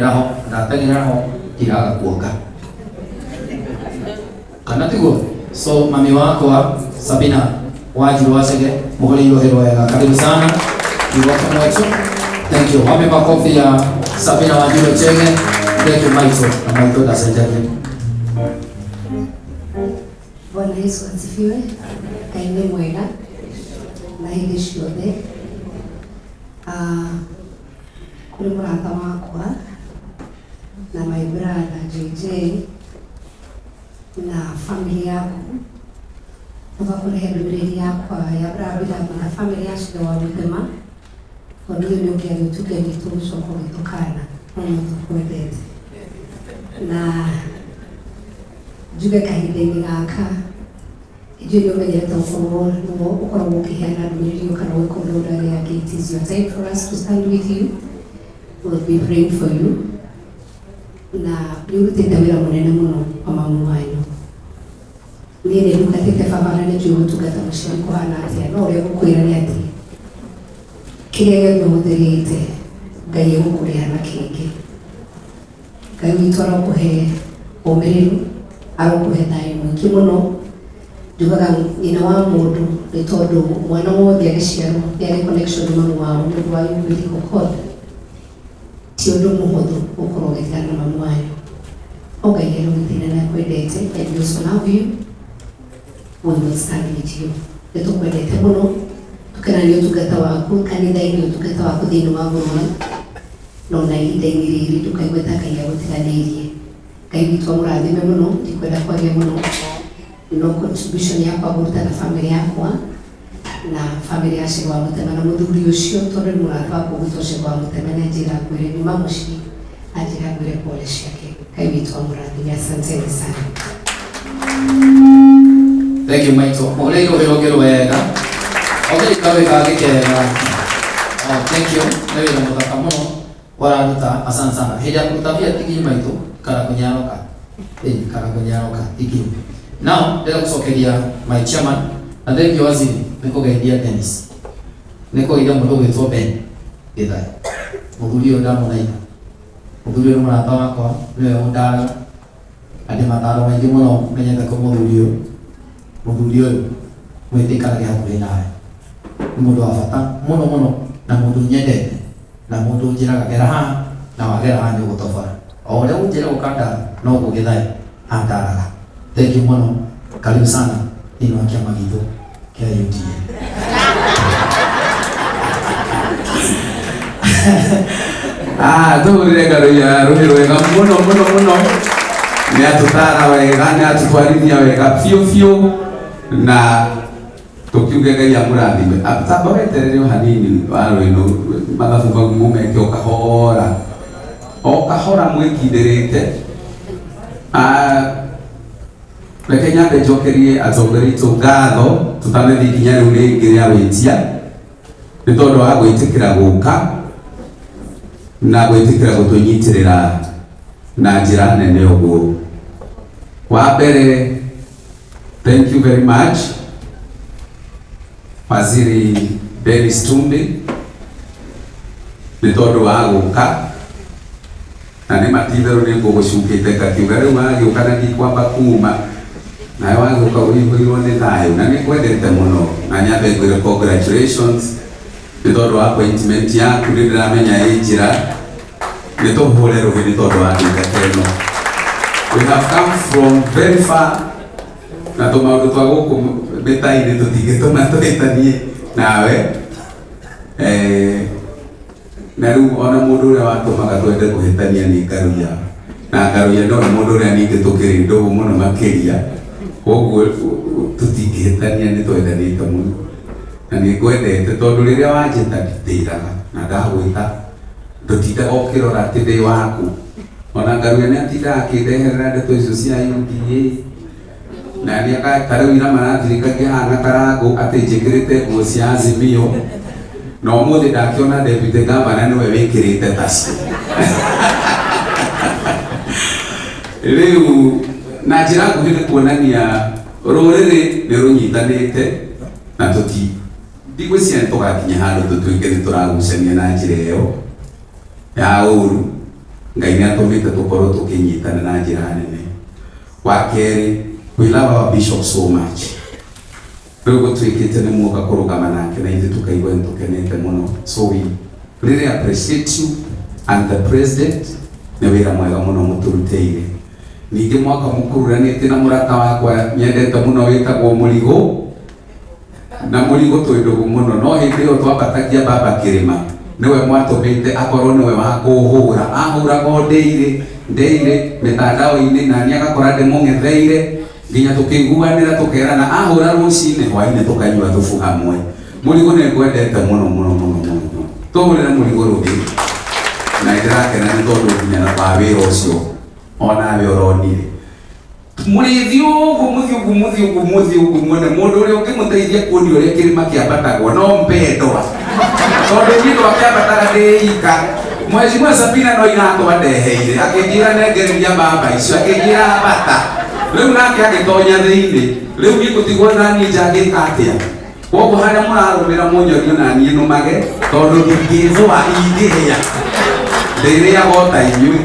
Ndateng'erera ho, ndateng'erera ho ndiraga kuonga. Kana tiguo? So mami wakwa Sabina Wanjiru Wachege, muhũrĩirwo hĩrwo wega. Karibu sana. You welcome wetu. Thank you. Wape makofi ya Sabina Wanjiru Chege. Thank you Maito. Na Maito ndacenjagia. Bwana Yesu asifiwe. Ngai nĩ mwega na hĩndĩ ciothe. Ah, kũrĩ mũrata wakwa na my brother JJ na family yaku ũgakũrehe ndũmĩrĩri yakwa ya brabirabu na family ya Cĩre wa Mũtema, tondũ ũyũ nĩ ũngĩagĩa ũtuge witũ gũcoka ũgĩtũkana, no no tũkwendete na njuge kahinda-inĩ gaka ithuĩ nĩ ũmenyerete gũkorwo nĩwe ũkoragwo ũkĩheana ndũmĩrĩri ĩyo kana ũgĩka ũndũ arĩa angĩ. It is your time for us to stand with you. We'll be praying for you. Na nĩ ũrutĩte wĩra mũnene mũno wa mamu wanyu. Niĩ nĩ ndungatĩte baba na nĩ njũĩ gũtungata mũciari kũhana atĩa, no ũrĩa ngũkwĩra nĩ atĩ kĩrĩa gĩothe ũhũthĩrĩte Ngai egũkũrĩha na kĩngĩ. Ngai witũ arokũhe ũmĩrĩru, arokũhe thayũ mũingĩ mũno. Njugaga nyina wa mũndũ nĩ tondũ mwana wothe agĩciarwo nĩ arĩ connection na mamu wao nĩ ũndũ wa umbilical cord. Ti ũndũ mũhũthũ gũkorwo ũgĩtigana na mamu wanyu. No Ngai arogitĩra na akwendete and we also love you. We will stand with you. Nĩ tũkwendete mũno, tũkena nĩ ũtungata waku kanitha-inĩ, ũtungata waku thĩinĩ wa bũrũri. No na ihinda-inĩ rĩrĩ ndũkaigue ta Ngai agũtiganĩirie. Ngai witũ amũrathime mũno, ndikwenda kwaria mũno, no contribution yakwa ngũruta na family yakwa na family ya Cĩgwa wa Mũtema na mũthuri ũcio tondũ nĩ mũrata wakwa ũgwĩtwo Cĩgwa wa Mũtema nĩ anjĩra ngwĩre nyuma mũciĩ anjĩra ngwĩre pole ciake. Ngai witũ amũrathime, asanteni sana. Thank you Maito. Mũhũrĩirwo wĩra ũngĩ wega. Ongerei kawĩ kangĩ kega. Oh, thank you. Nĩ wĩra mũthaka mũno wararuta. Asante sana. Hĩndĩ ya kũruta mbia tigi maitũ kana kũnyaroka. Ĩĩ, kana kũnyaroka tigi. Now, ndĩrenda gũcokeria my chairman na thank you waziri nĩ kũgeithia Dennis. Nĩ kũgeithia mũndũ ũgwĩtwo Ben Gĩthai. Mũthuri ũyũ ndamũnaitha. Mũthuri ũyũ nĩ mũrata wakwa, nĩwe ũndaraga. Na ndĩ mataro maingĩ mũno menyete kwĩ mũthuri ũyũ. Mũthuri ũyũ mwĩtĩkanage hakuhĩ nawe. Nĩ mũndũ wa bata mũno mũno na mũndũ nyendete na mũndũ ũnjĩraga gera haha na wagera haha nĩ ũgũtobora. O ũrĩa ũnjĩra ũkandara noguo Gĩthai andaraga. Thank you mũno. Karibu sana thĩinĩ wa kĩama gitũ kĩa UDA. Ah, tũhũrĩre ngaro ya rũhĩ rwega mũno mũno mũno. Nĩ atũtara wega, nĩ atũtwarithia wega biũ biũ na tũkiuge Ngai amũrathime. Tamba weterere o hanini wa rwĩno mathabu mau mũmeke o kahora o kahora mwĩkindĩrĩte. Ah, reke nyambe njokerie atongoria aitũ ngatho tũtanathiĩ ikinya rĩu rĩngĩ rĩa wĩtia nĩ tondũ wa gwĩtĩkĩra gũka na gwĩtĩkĩra gũtũnyitĩrĩra na njĩra nene ũguo. Wa mbere, thank you very much Waziri Dennis Tumbi nĩ tondũ wa gũka na nĩ matitherũ nĩ ngũgũcukĩte ngakiuga rĩu wagĩũka na ndikwamba kuma nawe wagĩũka ũihũirwo nĩ thayũ na nĩ ngwendete mũno na nyambe ngwĩre congratulations nĩ tondũ wa appointment yaku nĩ ndĩramenya ĩ njĩra nĩ tũhũre rũhĩ nĩ tondũ wa ndungata ĩno. We have come from very far na tũmaũndũ twa gũkũ mĩta-inĩ tũtingĩtũma tũhĩtanie nawe. Eh, na rĩu ona mũndũ ũrĩa watũmaga twende kũhĩtania nĩ Ngaruiya na Ngaruiya nowe mũndũ ũrĩa ningĩ tũkĩrĩ ndũgũ mũno makĩria koguo tũtingĩhĩtania nĩ twendanĩte mũno na nĩ ngwendete tondũ rĩrĩa wanjĩta nditĩraga na ndagwĩta ndũtindaga ũkĩrora atĩ ndĩ waku ona Ngaruiya nĩ atindaga akĩndeherera ndeto icio cia UDA na nĩ ta rĩu ira marandirikagia haha na Karangũ atĩ njĩkĩrĩte nguo cia Azimio na ũmũthĩ ndakĩona deputy governor nĩwe wĩkĩrĩte tacio. Rĩu na njĩra nguhĩ nĩ kuonania rũrĩrĩ nĩ rũnyitanĩte na tũti ndigwĩciria nĩ tũgakinya handũ tũtuĩke nĩ tũragucania na njĩra ĩyo ya ũru. Ngai nĩ atũmĩte tũkorwo tũkĩnyitana na njĩra nene. Wa kerĩ, we love our bishop so much. Rĩu gũtuĩkĩte nĩ muoka kũrũgama nake na ithuĩ tũkaigua nĩ tũkenete mũno. So we really appreciate you and the president, nĩ wĩra mwega mũno mũtũrutĩire. Ningĩ mwaka mũkururanĩtie na mũrata wakwa nyendete mũno wĩtagwo Mũrigũ, na Mũrigũ twĩ ndũgũ mũno, no hĩndĩ ĩyo twambatagia baba kĩrĩma nĩwe mwatũmĩte akorwo nĩwe wa kũhũra, ahũraga o ndĩirĩ ndĩirĩ mĩtandao-inĩ, na niĩ agakora ndĩmũng'etheire nginya tũkĩiguanĩra tũkerana ahũra rũcinĩ hwainĩ tũkanyua thubu hamwe. Mũrigũ nĩ ngwendete mũno mũno mũno mũno mũno, tũhũrĩre Mũrigũ rũhĩ, na nĩndĩrakena nĩ tondũ nginya na wa wĩra ũcio onawe ũronire. Mũrĩthi ũguo mũthiĩ ũguo mũthiĩ ũguo mũthiĩ ũguo muone mũndũ ũrĩa ũngĩmũteithia kuonia ũrĩa kĩrĩma kĩambatagwo no mpendwa, tondũ niĩ ndwakĩambataga ndĩ ika. Mheshimiwa Sabina no iratũ andeheire, akĩnjĩra nengereria mbamba icio, akĩnjĩra ambata. Rĩu nake agĩtonya thĩinĩ, rĩu niĩ ngũtigwo naniĩ nja ngĩka atĩa? Koguo harĩa mũrarũmĩra mũnyorie na niĩ nũmage, tondũ ndingĩthũa ingĩhĩa, ndĩrĩaga o ta inyuĩ.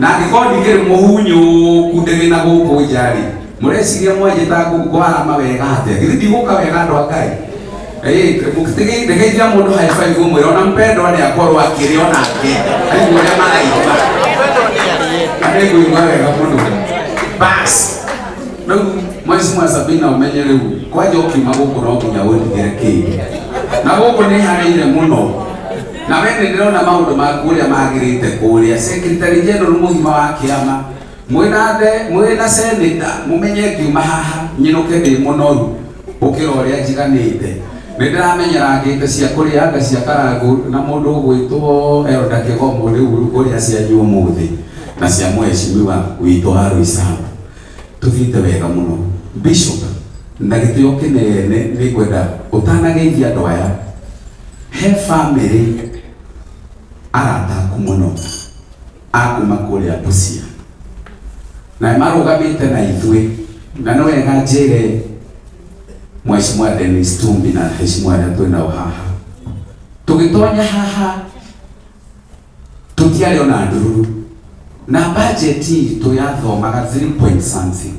Na angĩkorwo ndikĩrĩ mũhunyũku ndĩrĩ na gũkũ nja rĩ, mũreciria mwanjĩta ngwarama wega atĩa? Githĩ ndigũka wega andũ a Ngai? Ndegeithia mũndũ high five ũmwĩre ona mpendwa nĩ akorwo akĩrĩ onake aigua ũrĩa maraigua, na nĩngũigua wega mũno. Bas, rĩu Mheshimiwa Sabina, ũmenye rĩu kwanja ũkiuma gũkũ no nginya ũndigĩre kĩndũ, na gũkũ nĩ harĩire mũno, na we nĩ ndĩrona maũndũ maku ũrĩa magĩrĩte kũrĩa secretary general mũgima wa kĩama mwĩna mwĩna senator, mũmenye ngiuma haha nyinũke ndĩ mũnoru gũkĩra ũrĩa njiganĩte. Nĩ ndĩramenyerangĩte cia kũrĩanga cia karangũ na mũndũ ũgwĩtwo Elda Kĩgomo, rĩu ũrĩa cianyu ũmũthĩ na cia mheshimiwa witũ wa Roysambu tũthiĩte wega mũno. Bishop, na gĩtĩo kĩnene nĩ ngwenda ũtanageithia andũ aya, he family arata aku mũno akuma kũrĩa Busia na marũgamĩte na ithuĩ, na nĩ wega njĩre Mheshimiwa Dennis Tumbi na heshimiwa arĩa twĩ nao haha, tũgĩtonya haha tũtiarĩ ona ndururu, na budget itũ yathomaga 3 point something,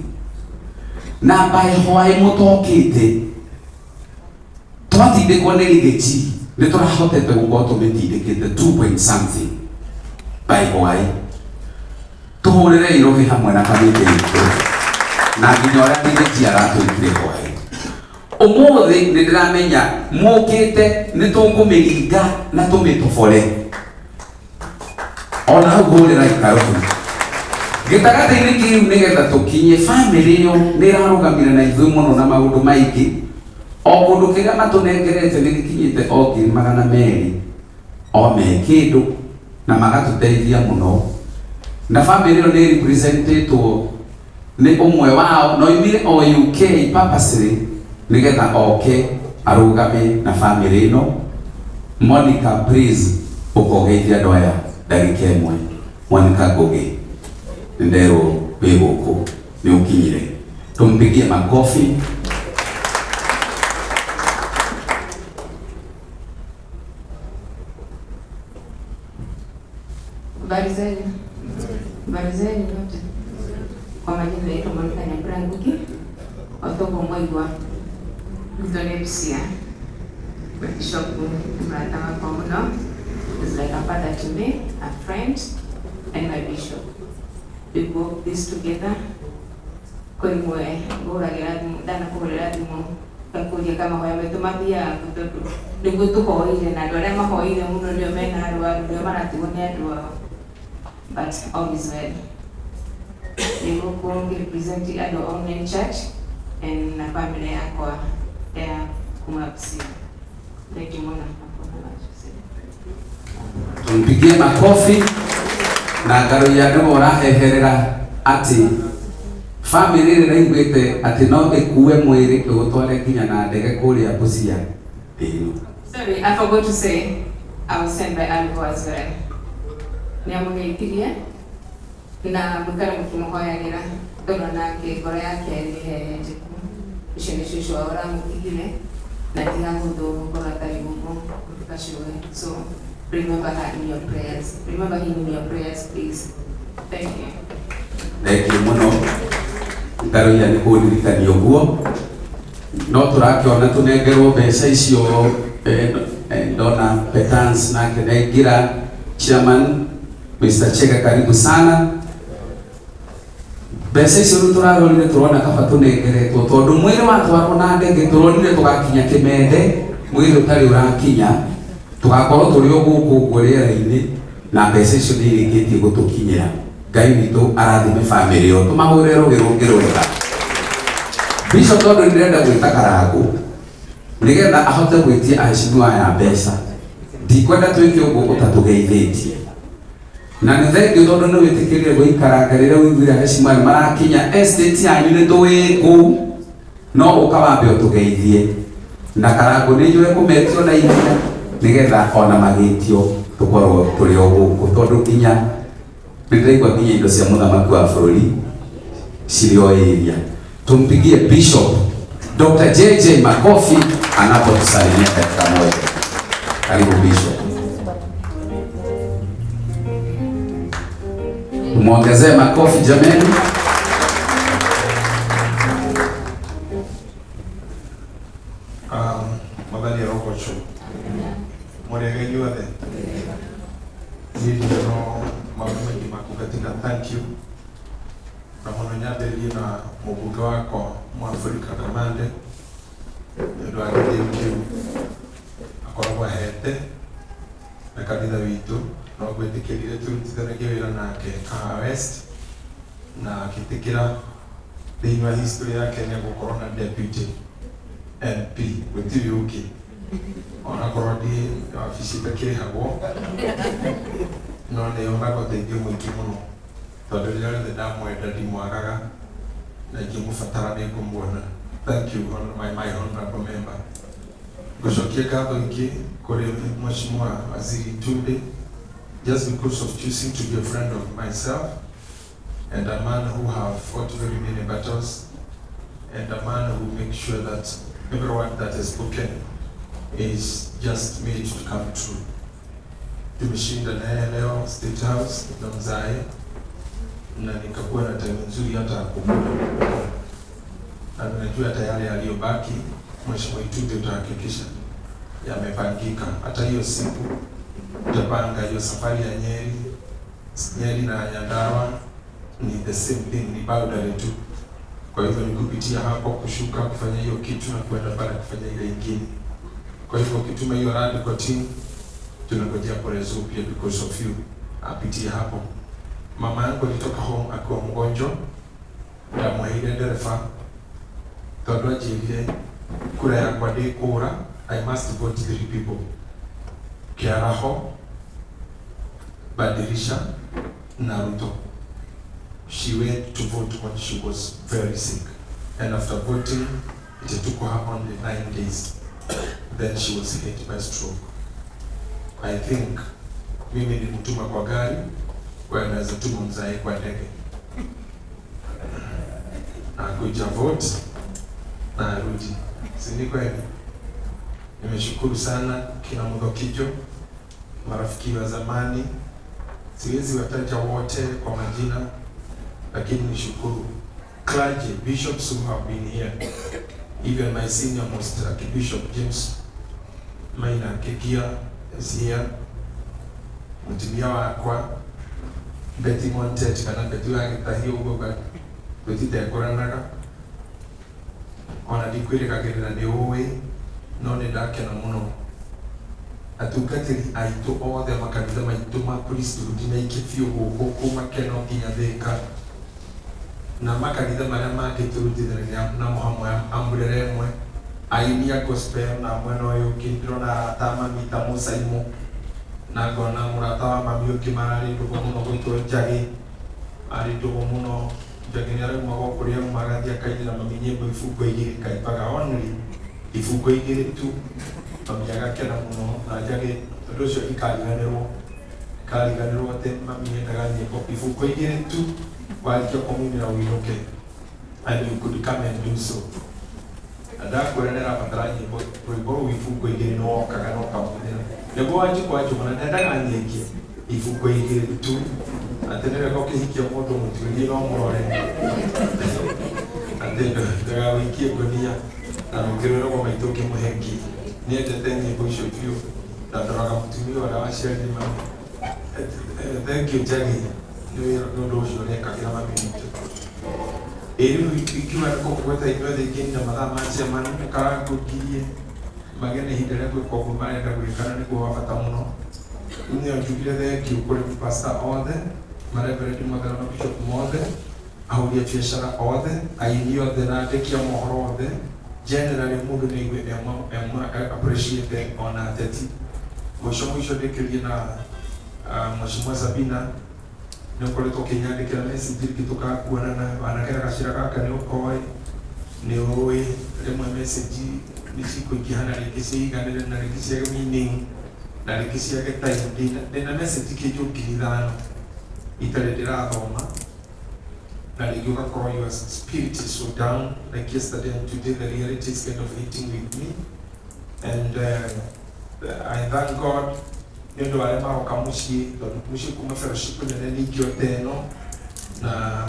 na by hwaĩ mũtokĩte twatindĩkwo nĩ gĩthĩji nĩ tũrahotete gũkorwo tũmĩtindĩkĩte 2 point something by hwaĩ. Tũhũrĩre irũhĩ hamwe na kamĩtĩ itũ na nginya ũrĩa gĩthĩji aratwĩkire hwaĩ. Ũmũthĩ nĩ ndĩramenya mũkĩte nĩ tũkũmĩringa na tũmĩtobore ona hau. Hũrĩra ikarũhĩ gĩtagatĩ-inĩ kĩu nĩgetha tũkinye. Family ĩyo nĩ ĩrarũgamire na ithuĩ mũno na maũndũ maingĩ, o kũndũ kĩrĩa matũnengerete nĩ gĩkinyĩte o 200,000 o me kĩndũ, na magatũteithia mũno. Na family ĩyo nĩ representetwo nĩ ũmwe wao na oimire o UK purposely nĩgetha oke arũgame na family ĩno. Monica, please, ũkogeithia andũ aya ndagĩka ĩmwe. Monica Ngugi, nĩ nderwo wĩ gũkũ, nĩ ũkinyire, tumpigie makofi. Habari zenu? Habari zenu nyote. Kwa majina naitwa Monica Nyambura Ngugi, Othogo Mwaigwa, Mtone Busia. Bishop ni mrata wakwa mũno. Is like a father to me, a friend, and my bishop. We walk this together. Kwĩ imwe ngũhũragĩra thimũ, ndanakũhũrĩra thimũ ngakũria kama mahoya maitũ mathiaga kũ, tondũ nĩguo tũhoire na andũ arĩa mahoire mũno nĩo mena arwaru, nĩo maratigwo nĩ andũ ao, but all is well. Nĩ gũkũ ngĩrepresent andũ a online church and na family yakwa ya kuma Busia. Thank you mũno. Tumpigie makofi. Na ngaruia nĩwe ũraheherera atĩ family ĩrĩa ĩraiguĩte atĩ no ĩkue mwĩrĩ ĩgũtware nginya na ndege kũrĩa Busia ĩno. Sorry, I forgot to say I was sent by Alvo as well. Nĩ amũgeithirie na mũikare mũkĩmũhoyagĩra, tondũ nake ngoro yake nĩ hehenjeku. Ũcio nĩ cũcũ wao ũramũtigire na ti hahũthũ gũkorwo atarĩ gũkũ gũtuka cũwe. So Remember her in your prayers. Remember him in your prayers, please. Thank you. Thengiũ mũno ngaroia nĩ kũndirikania ũguo no tũrakĩona tũnengerwo mbeca icio ndona Petans nake nengĩra chairman Mr. Chege karibu sana. Mbeca icio rĩu tũrarorire tũrona kaba tũnengeretwo tondũ mwĩrĩ watwarwo na ndege tũronire tũgakinya kĩmende mwĩrĩ ũtarĩ ũrakinya tũgakorwo tũrĩ o gũkũ ũguo rĩera-inĩ na mbeca icio nĩ irĩkĩtie gũtũkinyĩra. Ngai witũ arathime bamĩrĩ ĩyo tũmahũre rũgĩ rũngĩ rwega. Bishop tondũ ndĩrenda gwĩta Karangũ nĩgetha ahote gwĩtia aheshimiwa aya mbeca ndikwenda twĩke ũguo ũtatũgeithĩtie na nĩ thengiũ tondũ nĩ wĩtĩkĩrire gũikaranga rĩrĩa ũiguire aheshimiwa nĩ marakinya estate yanyu nĩ tũĩ kũu no ũka wambe ũtũgeithie na Karangũ nĩ njũĩ kũmetio na ihenya nĩgetha ona magĩtio tũkorwo tũrĩ o gũkũ tondũ nginya nĩ ndĩraigua nginya indo cia mũthamaki wa bũrũri cirĩ o area. Tumpigie Bishop Dr. JJ makofi anapotusalimia katika moja. Karibu Bishop. Tumuongezee makofi jameni. Mwathani arogocwo mũrĩega inyuothe niĩ ndirĩ maũndũ maingĩ ma kuga tiga thank you na mũno nyambĩrĩrie na mũmbunge wakwa Mwafrika Kamande nĩ ũndũ wa gĩtĩo kĩu akoragwo ahete na kanitha witũ no gwĩtĩkĩrire tũrutithanagie wĩra nake Kahawa West na akĩtĩkĩra thĩinĩ wa history ya Kenya gũkorwo na deputy MP gũtirĩ ũngĩ onakorwo ndi wabici itakĩrĩhagwo no nĩ yonaga ũteithio mũingĩ mũno tondũ rĩrĩa rĩothe ndamwenda ndimwagaga na ingĩmũbatara nĩ ngũmuona. Thank you my honorable member. Ngũcokia ngatho ingĩ kũrĩ Mheshimiwa Waziri Itumbi just because of choosing to be a friend of myself and a man who have fought very many battles and a man who makes sure that everyone that has spoken is just made to come true. Tumeshinda naye leo State House na mzae na nikakuwa na time nzuri hata ya kukula, na najua hata yale yaliyobaki Mheshimiwa Itumbi utahakikisha yamepangika. Hata hiyo siku utapanga hiyo safari ya Nyeri, Nyeri na Nyandarua ni the same thing, ni boundary tu. Kwa hivyo ni kupitia hapo kushuka kufanya hiyo kitu na kwenda pale kufanya ile ingine. Kwa hivyo ukituma hiyo radi kwa team, tunangojea Porezo pia because of you apitie hapo. Mama yangu alitoka home akiwa mgonjwa, ndamweheire ndereba tondu anjĩrire kura yakwa ndĩkũra, I must vote three people: Kiaraho, Badirisha na Ruto. She went to vote when she was very sick, and after voting it took her only 9 days, then she was hit by stroke. I think mimi nilimtuma kwa gari, wewe unaweza tuma mzae kwa ndege na kuja vote na arudi, si ni kweli? Nimeshukuru sana kina Muthokijo, marafiki wa zamani, siwezi wataja wote kwa majina, lakini nishukuru clergy, bishops who have been here, even my senior most Archbishop James Maina Kegia is here, mutumia wakwa Betty Montet kana Betty wa Gĩtahi ũguo tũtitekũranaga ona ndikwĩrĩgagĩrĩra nĩ ũĩ no nĩ ndakena mũno. Atungatĩri aitũ othe makanitha maitũ ma priesthood nĩ aingĩ biũ gũkũ kuma Keno nginya Thĩka na makanitha marĩa mangĩ tũrutithanagia namo hamwe amburera ĩmwe aini a gospel na mwena ũyũ ũngĩ ndĩrona arata a mami ta Mũcaimũ na ngona mũrata wa mami ũngĩ mararĩ ndũgũ mũno gwĩtwo Njagĩ, arĩ ndũgũ mũno. Njagĩ nĩ araumaga o kũrĩa auma agathiĩ akainĩra mami nyĩmbo ibungo igĩrĩ kaimbaga only ibungo igĩrĩ tu, mami agakena mũno na Njagĩ tondũ ũcio ikariganĩrwo ikariganĩrwo atĩ mami endaga nyĩmbo ibungo igĩrĩ tu warĩkia kũmũinĩra ũinũke, and you could come and do so. Na ndakwĩra nĩ arabatara nyĩmbo rwĩmbo rũu ibungo igĩrĩ nĩ wokaga na ũkamũinĩra. Nĩguo Wanjikũ wa Njũgũna ndendaga nyingĩ ibuku igĩrĩ tu atĩ nĩ wega ũkĩhikia mũndũ mũtuĩrie no mũrore atĩ ndagagũikie ngũnia na rũngĩ rwĩragwo maitũ ũkĩmũhe ngiri. Nĩendete nyĩmbo icio biũ na ndoraga mũtumia ũrĩa waciarire mami. Thank you Njagi nĩ ũndũ ũcio ũrekagĩra mami witũ. Ĩ rĩu ingiuga nĩ kũmũgweta inyuothe ingĩnina mathaa ma chairman nĩ karangũngirie magĩe na ihinda rĩa gwĩka ũguo marenda gwĩka na nĩguo wa bata mũno. Rĩu nĩyo njugire thank you kũrĩ pastor othe, mareverend mothe na mabishop mothe, ahũri a biacara othe, aini othe na andĩki a mohoro othe. Generally mũndũ nĩ aigue appreciate ona ateti. Mũico mũico ndĩkĩrie na Mheshimiwa Sabina nĩ ũkoretwo ũkĩnyandĩkĩra message rĩngĩ tũkakuonana wanakera gacĩra gaka nĩ ũkoĩ nĩ ũĩ rĩmwe message nĩ cikũingĩha na rĩngĩ ciiganĩre na rĩngĩ ciage meaning na rĩngĩ ciage time. Ndĩna message kĩnjũ 5,000 itarĩ ndĩrathoma na rĩngĩ ũgakorwo your spirit is so down like yesterday and today the reality is kind of hitting with me and I thank God nĩ ũndũ wa arĩa maroka mũciĩ tondũ mũciĩ kuma fellowship nene ningĩ o ta ĩno na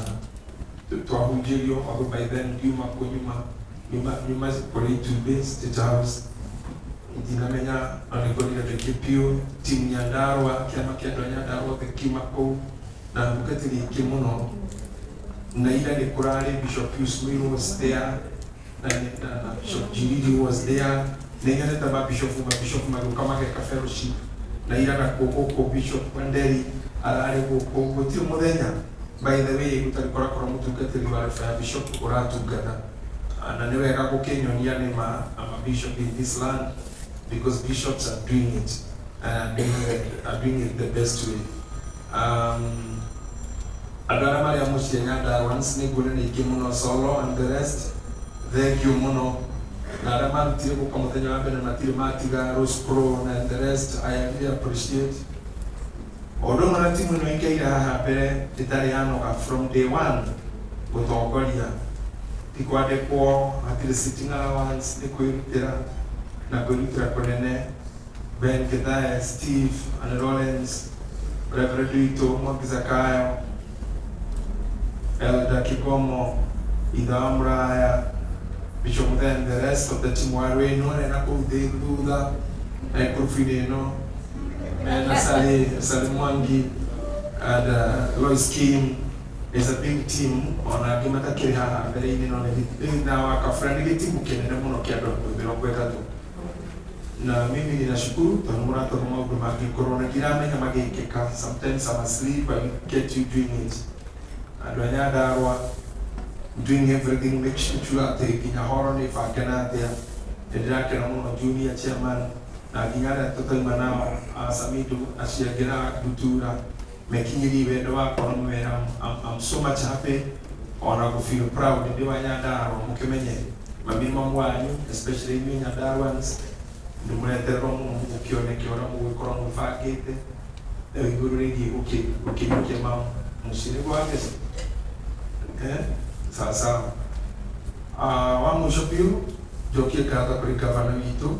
twahunjĩrio although by then ndiuma kuo nyuma kũrĩ itumbĩ State House ndinamenya no nĩngorire andũ aingĩ biũ timu Nyandarua kĩama kĩa andũ a Nyandarua othe kiuma kũu na thungatĩri aingĩ mũno na ira nĩ kũrarĩ Bishop Pius Muiru was there na Bishop Njiriri was there nĩ nyonete mabishop magĩũka mageka fellowship na ira nakuo gũkũ Bishop Wanderi ararĩ gũkũ gũtirĩ mũthenya by the way gũtarĩ kũrakorwo mũtungatĩri wa refa ya bishop ũratungata na nĩ wega gũkĩnyonia nĩ ma I'm a bishop in this land because bishops are doing it and are doing it the best way. Andũ arĩa marĩ a mũciĩ Nyandarua nĩ nguona nĩ aingĩ mũno Solo and the rest thank you mũno na arĩa marutire gũka mũthenya wa mbere matirĩ matiga Rose Crow and the rest I really appreciate. O ũndũ ũmwe na timu ĩno ĩikaire haha mbere ĩtarĩ yanoga from day one gũtongoria ti kwandĩkwo hatirĩ sitting allowance nĩ kwĩrutĩra na kwĩrutĩra kũnene. Ben Githae, Steve and Lawrence, Reverend witũ Mwangi Zakayo, Elder Kigomo, Itha wa Mũraya, Bishop Muthee and the rest of the team wa rwĩno na kũu thĩ thutha na ikurubu-inĩ ĩno mena Sally Mwangi and Lois Kim is a big team ona angĩ matakĩrĩ haha mbere-inĩ no nĩ na wakabura nĩ gĩtimu kĩnene mũno kĩa andũ 30 na mimi ninashukuru tondũ mũratũma maũndũ mangĩkorwo na ndiramenya magĩkĩka. Sometimes I'm asleep, I get you doing it. Andũ a Nyandarua doing everything make sure atĩ nginya horo nĩ bange na atĩa nĩ ndĩrakena mũno junior chairman na nginya arĩa tũtauma nao Samidu acio angĩ na Ndutura mekinyĩrie wendo wakwa na mwĩra I'm so much happy ona gũ feel proud ndĩ wa Nyandarua mũkĩmenye mami mamu wanyu especially inyuĩ Nyandaruans ndĩmũretererwo mũno mũgũkĩoneke ũrĩa mũgũgĩkorwo mwĩbangĩte rĩu igũrũ rĩgiĩ gũkĩnyukia mamu mũciĩ nĩguo wangeci sawa sawa. Wa mũico biũ njokie ngatho kũrĩ gavana witũ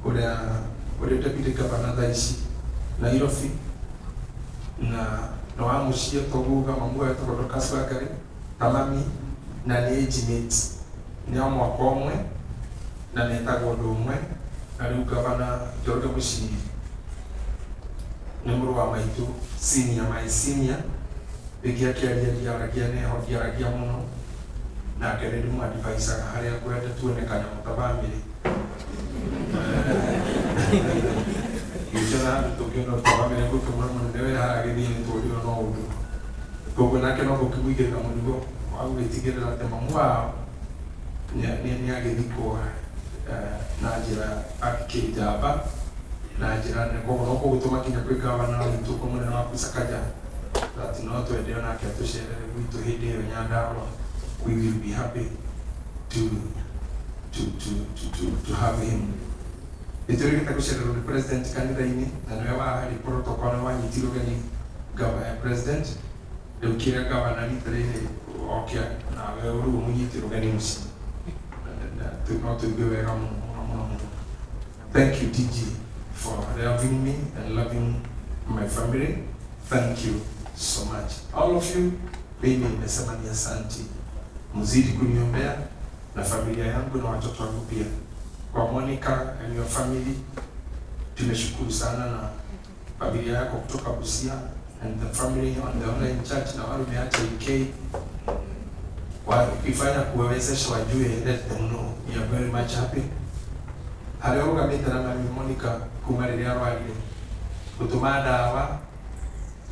ũrĩa deputy governor thaa ici Nairobi na na wa mũciĩ toguga mamu wetagwo Dorcas Wangari ta mami na nĩ age mate nĩ a mwaka ũmwe na metagwo ũndũ ũmwe na rĩu gavana Njoroge Mũciri nĩ mũrũ wa maitũ senior my senior rĩngĩ akĩaria ndiaragia neho ndiaragia mũno nake nĩ ndĩmũ-advisaga harĩa ngwenda tuone kanyamũ ta bamĩrĩ gĩkĩona handũ tũngĩona ta bamĩrĩ ngũkĩmwĩra mũnene we haha gĩthiĩ nĩ tũrirwo no ũndũ koguo nake no gũkĩmũigĩrĩra mũrigo wa gũgĩtigĩrĩra atĩ mamu wao nĩ agĩthikwo na njĩra akĩnjamba na njĩra nene koguo no kũgũtũma nginya kwĩ gavana witũ kwĩ mũnene waku Sakaja that no twende onake atũcerere gwitũ hĩndĩ ĩyo Nyandarua. We will be happy to have him. Nĩtũrĩgĩte gũcererwo nĩ president kanitha-inĩ na nĩwe warĩ protocol nĩ wanyitirwo ũgeni president rĩu kĩrĩa gavana rita rĩrĩ oke nawe rĩu ũmũnyitĩre ũgeni mũciĩ no tũigue wega mũno mũno mũno mũno. Thank you DG. for loving me and loving my family. Thank you so much. All of you, mimi nimesema ni asanti. Mzidi kuniombea na familia yangu na watoto wangu pia. Kwa Monica and your family, tumeshukuru sana na familia yako kutoka Busia and the family on the online church na wale umeacha UK ukifanya kuwawezesha wajue, let them know we are very much happy. Harĩa ũrũgamĩte na mami Monica kuma rĩrĩa arwarire gũtũma ndawa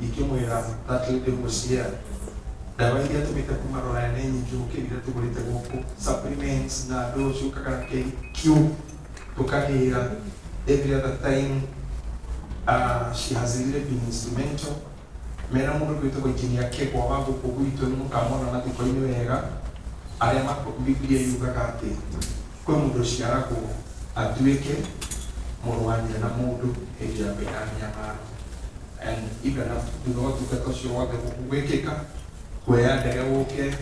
ikĩmwĩra that lady was here, ndawa iria tũmĩte kuma Rũraya nĩ nyingĩ gũkĩra iria tũgũrĩte gũkũ, supplements na andũ ciũkaga na KQ tũkagĩra every other time. She has really been instrumental mena mũndũ gwĩtagwo engineer Kegwa wa gũkũ gwitũ, nĩ mũkamona mathiko-inĩ wega arĩa Biblia yugaga atĩ kwĩ mũndũ ũciaragwo atuĩke mũrũ wa nyina na mũndũ hĩndĩ ya kwĩna mĩnyamaro, and even after thutha wa ũtungata ũcio wothe gwĩkĩka, kuoya ndege gũke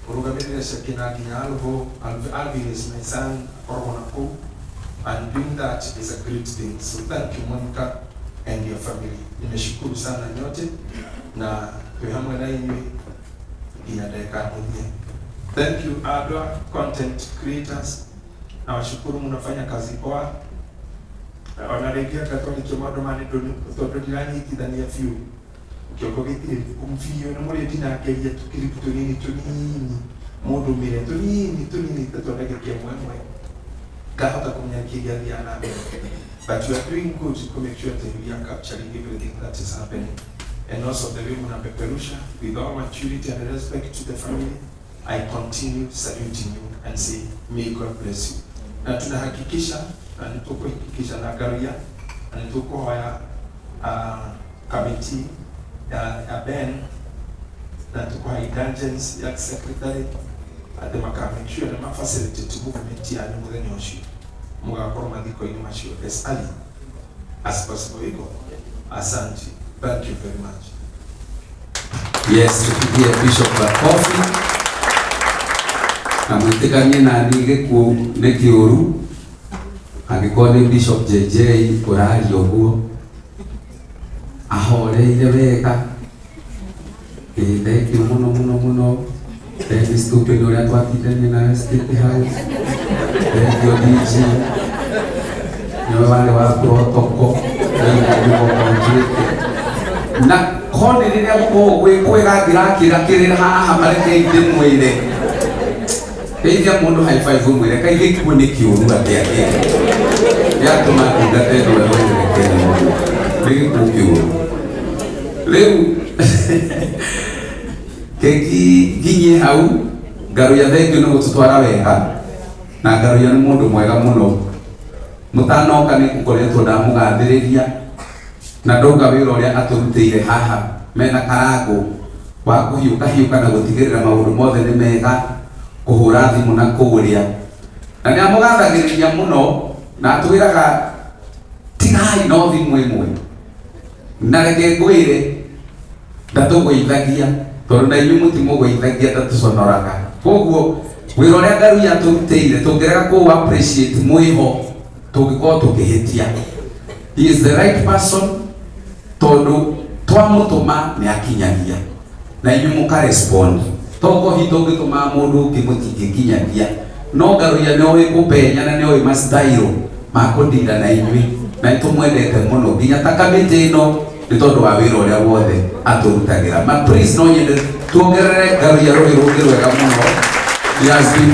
ũrũgamĩrĩre Shekina nginya Alvo. Alvin is my son, akoragwo na kũu, and doing that is a great thing. So thank you, Monica and your family. Nimeshukuru sana nyote na twĩ hamwe na inyuĩ nginya ndagĩka ya mũthia. Thank you, Adwa content creators, nawashukuru, mnafanya kazi poa. Ona rĩngĩ anga twarĩkia maũndũ ma nĩ tondũ ndiranyitithania biũ kĩongo gĩtirĩ biũ nĩ mũrĩ ndinangeria tũkiribu tũnini tũnini mũndũ mĩre tũnini tũnini ta twa ndagĩka ĩmwe ĩmwe ngahota kũmenya kĩ gĩathiaga na mbere, but you are doing good to make sure that we are capturing everything that is happening, and also the way mnapeperusha with all maturity and respect to the family. I continue saluting you and say may God bless you. Na tunahakikisha na nĩtũkũhakikisha na ngaruya na nĩtũkũhoya committee ya Ben na tũkũhoya indulgence ya secretary atĩ maka make sure nĩ ma facilitate movement yanyu mũthenya ũcio, mũgakorwo mathiko-inĩ macio as early as possible. Iko asante, thank you very much. Yes, tupigie Bishop makofi na mwĩtĩkanie na niĩ gĩkuũ nĩ kĩũru angĩkorwo nĩ Bishop JJ ũraria ũguo ahoreire wega. Ĩĩ, thank you mũno mũno mũno Dennis Tupe nĩ ũrĩa twatindania nawe State House. Thank you, DG, nĩwe warĩ wa protocol rĩu nĩguo na koni rĩrĩa gũkoragwo gwĩ kwega ngĩrakĩra kĩrĩra haha marekei ndĩmwĩre geithia mũndũ high five ũmwĩre kai gĩkuũ nĩ kĩũru atĩa kĩ gĩatũma ndungata ĩno ĩrũĩrĩre Kenya mũno nĩ gĩkuũ kĩũru. Rĩu keki nginyie hau ngaruya, thank you nĩ gũtũtwara wega na ngaruya nĩ mũndũ mwega mũno. Mũtanoka nĩ ngũkoretwo ndamũgathĩrĩria na ndauga wĩra ũrĩa atũrutĩire haha mena karangũ wa kũhiũka hiũka na gũtigĩrĩra maũndũ mothe nĩ mega, kũhũra thimũ na kũrĩa na nĩ amũgathagĩrĩria mũno na atwĩraga tigai no thimũ ĩmwe na reke ngwĩre ndatũgũithagia tondũ na inyuĩ mũtimũgũithagia, ndatũconoraga. Koguo wĩra ũrĩa ngaruya tũrutĩire tũngĩrega kũũ appreciate mwĩho tũngĩkorwo tũkĩhĩtia. He is the right person tondũ twamũtũma nĩ akinyagia na inyuĩ mũkarespond toko hi tũngĩtũma mũndũ ũngĩ mũtingĩkinyagia, no ngaruya nĩ oĩ kũpenya na nĩ oĩ mastairo ma kũndira na inyuĩ na nĩ tũmwendete mũno nginya ta kamĩtĩ ĩno nĩ tondũ wa wĩra ũrĩa wothe atũrutagĩra. Ma please no nyende tuongerere ngaruya rũrĩ rũngĩ rwega mũno. He has been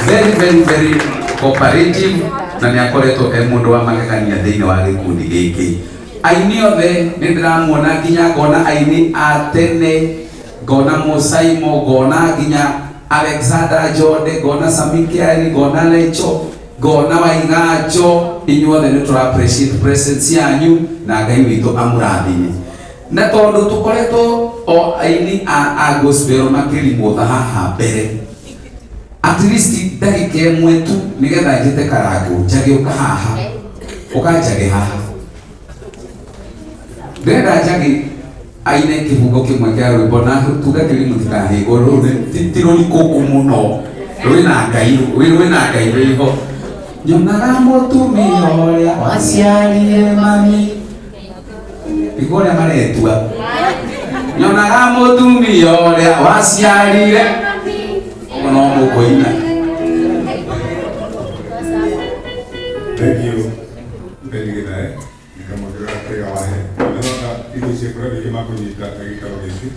very very very cooperative na nĩ akoretwo e mũndũ wa magegania thĩinĩ wa gĩkundi gĩkĩ. Aini othe nĩ ndĩramuona nginya ngona aini a tene, ngona Musaimo, ngona nginya Alexander Jode, ngona Samikiari, ngona Lecho, ngona Waiganjo. Inyuothe nĩ tũra appreciate presence yanyu na Ngai witũ amũrathime. Na tondũ tũkoretwo o aini a gospel makĩrimwo haha mbere, at least ndagĩka ĩmwe tu nĩgetha njĩte karangũ njage ũka haha, ũkanjage haha, ndĩrenda njage aine kĩbungo kĩmwe kĩa rwĩmbo na tuge kĩrĩ mũtikahĩgwo rũrũ ti rũrikũkũ mũno rwĩna Ngai rwĩna Ngai rwĩho. Nyonaga mũtumia ũrĩa waciarire mami. Nĩguo ũrĩa maretua. Nyonaga mũtumia ũrĩa waciarire. Ũguo no mũkũina. Thank you. Nderigithae nikamwongerera kĩrĩa wahe. Ndĩrona indo icio kũrĩa rĩngĩ makũnyita na gĩikaro gĩkĩ.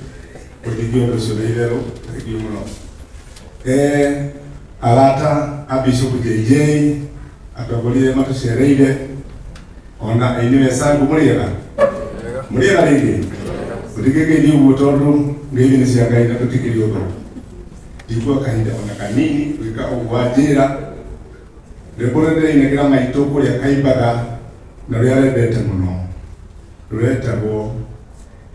Kũnjĩkia ũndũ ũcio nĩ itherũ. Thank you mũno. Arata a Bishop JJ atongoria matũcereire ona aini wecangu mũrĩega mũrĩega rĩngĩ tũtingĩgeithio ũguo tondũ ngeithi nĩ cia Ngai na tũtikĩrĩ ũndũ ndikuoya kahinda ona kanini gwĩka ũguo wanjĩra rwĩmbo rũrĩa ndĩrainagĩra maitũ kũrĩa kaimbaga na rũrĩa arendete mũno rũretagwo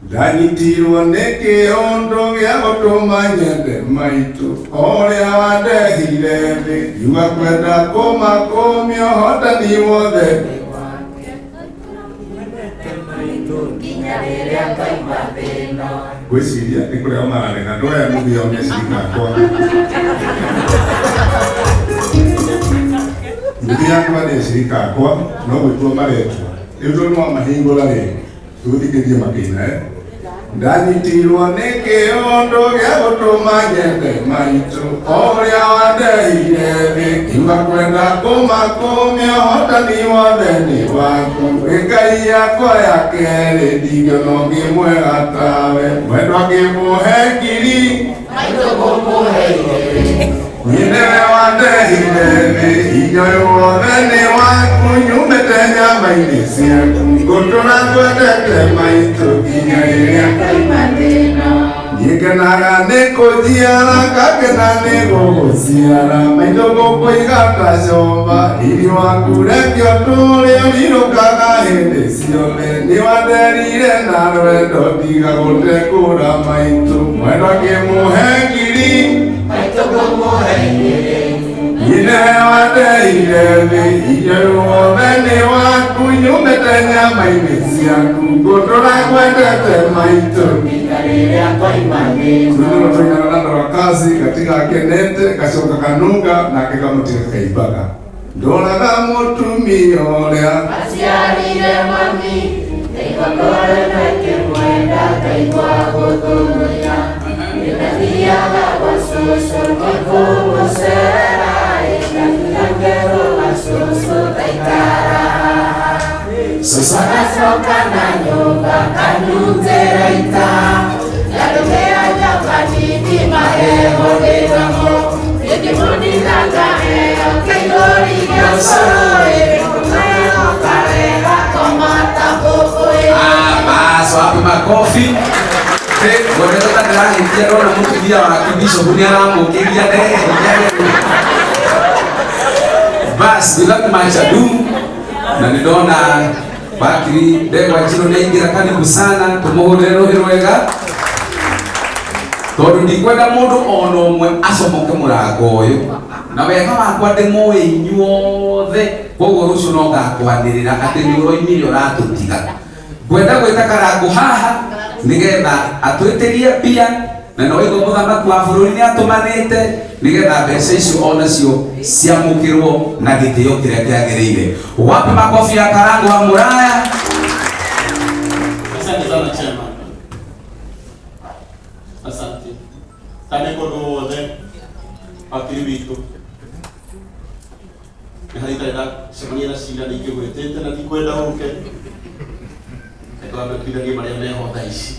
ndanyitirwo nĩ kĩũndũ gĩa gũtũma nyende maitũ ũrĩa wandehire thĩ ngiuga kwenda kũmakũmia ũhotani wothe ngwĩciria nĩ kũrĩa mararega andũ aya nuthu yao nĩ acirika akwa nuthu yakwa nĩ acirika akwa no gwĩtua maretua rĩu tondũ nĩ wamahingũra rĩ tũgũthikĩrie makĩina eh? Ndanyitirwo nĩ kĩũndũ gĩa gũtũma nyende maitũ ũrĩa wandehire thĩ ngiuga kwenda kũmakũmia ũhotani wothe nĩ waku Ngai yakwa ya kerĩ ndingĩona ũngĩ mwega tawe mwendwa ngĩmũhe ngiri niĩ nĩwe wandehire thĩ hinya ũyũ wothe nĩ waku nyumĩte nyama-inĩ ciaku ngũtũra ngwendete maitũ nginya rĩrĩa niĩ ngenaga nĩ kũnjiara ngakena nĩ gũgũciara maitũ ngũkũiga ta comba riri waku reke ũtũũre ũrirũkaga hĩndĩ ciothe nĩ wanderire na rwendo ndiga gũtekũra maitũ mwendwa ngĩmũhe ngiri niĩ nĩwe wandehire thĩ hinya ũyũ wothe nĩ waku nyumĩte nyama-inĩ ciaku ngũtũra ngwendete maitũ rwĩmbo tũinaga na Dorakazi gatigakenete gacoka kanunga nake kamũtiga kaimbaga ndoraga mũtumia ũrĩa Aciarire mami, nĩngũkorwo ngĩmwenda ngaigua gũthũngũya. Nĩndathiaga gwa cũcũ ngĩkũmũcera, ngathiĩ ngerwo gwa cũcũ ngaikara haha. Cũcũ agacoka na nyũmba akanyutĩra ita, ndarũmĩra nyũmba nini magego ndĩnamo. Ndĩngĩmũnina ngaheo kĩihũri gĩa ũcũrũ ĩ, ngũmwĩhoka wega koma ta mbũmbũĩ. Bas, wapi makofi? Ngwendete ta ndĩrahĩtia ndona mũtumia waku Bishop nĩ aramũkĩria ndeheria. Bas, without much ado, na nĩ ndona wakiri Ndegwa Njirũ nĩ aingĩra karibu sana tũmũhũrĩre rũhĩ rwega tondũ ndikwenda mũndũ ona ũmwe acomoke mũrango ũyũ na wega wakwa ndĩmũĩ inyuothe koguo rũciũ no ngakwanĩrĩra atĩ nĩ ũroimire ũratũtiga ngwenda gwĩta Karangũ haha nĩgetha atwĩtĩrie mbia na no waigua mũthamaki wa bũrũri nĩ atũmanĩte nĩgetha mbeca icio onacio ciamũkĩrwo na gĩtĩo kĩrĩa kĩagĩrĩire. Wapi makofi ya Karangũ wa Mũraya? Asante sana chairman. Asante. Tane kũndũ wothe wakiri witũ nĩ harĩ itarĩ ndacemania na cira nĩ ingĩgwĩtĩte na ndikwenda ũke. Reke twambe tuithanie marĩa meho thaa ici.